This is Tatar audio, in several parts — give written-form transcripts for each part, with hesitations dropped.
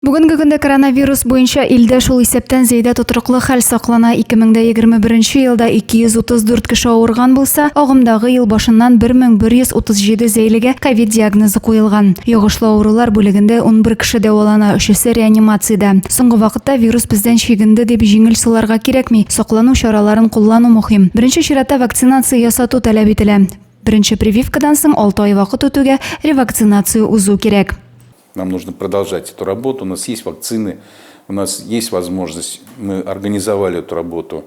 Бүгенге көндә коронавирус буенча илдә, шул исәптән Зәйдә тотрыклы хәл саклана. 2021 елда 234 кеше авырган булса, агымдагы ел башыннан 1137 зәйлегә ковид диагнозы куелган. Йогышлы авырулар бүлегендә 11 кеше дәвалана, өчесе реанимациядә. Соңгы вакытта вирус бездән чигенде дип җиңел суларга кирәкми, саклану чараларын куллану мөһим. Беренче чиратта вакцинация ясату таләп ителә. Беренче прививкадан соң алты ай вакыт үтүгә ревакцинация узу кирәк. Нам нужно продолжать эту работу. У нас есть вакцины, у нас есть возможность. Мы организовали эту работу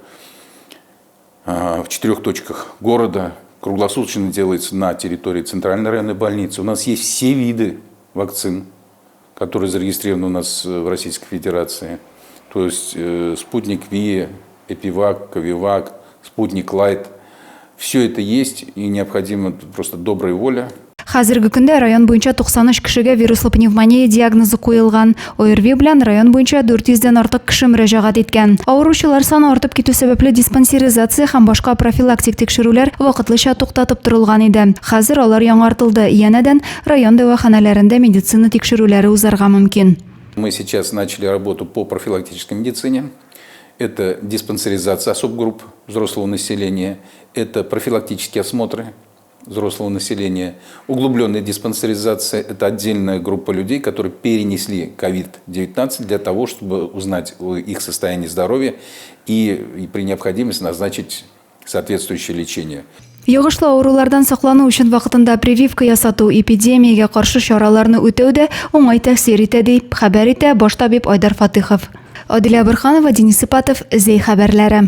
в четырех точках города. Круглосуточно делается на территории Центральной районной больницы. У нас есть все виды вакцин, которые зарегистрированы у нас в Российской Федерации. То есть Спутник Ви, Эпивак, Ковивак, Спутник Лайт. Все это есть, и необходима просто добрая воля. Хәзерге көндә район буенча 93 кешегә вируслы пневмония диагнозы куелган. ОРВИ белән район буенча 400 дән артык кеше мөрәҗәгать иткән. Авыручылар саны артып китү сәбәпле диспансеризация һәм башка профилактик тикшерүләр вакытлыча туктатып торылган иде. Хәзер алар яңартылды, янәдән район дәваханәләрендә медицина тикшерүләре узарга мөмкин. Мы сейчас начали работу по профилактической медицине. Это диспансеризация особ групп взрослого населения, это профилактические осмотры взрослого населения, углубленная диспансеризация – это отдельная группа людей, которые перенесли COVID-19 для того, чтобы узнать их состояние здоровья и при необходимости назначить соответствующее лечение. Йогышлы авырулардан саклану өчен вакытында прививка ясату, эпидемиягә каршы чараларны үтәү дә уңай тәэсир итә, дип хәбәр итә баш табиб Айдар Фатыхов. Адилә Борханова, Денис Ипатов, Зәй хәбәрләре.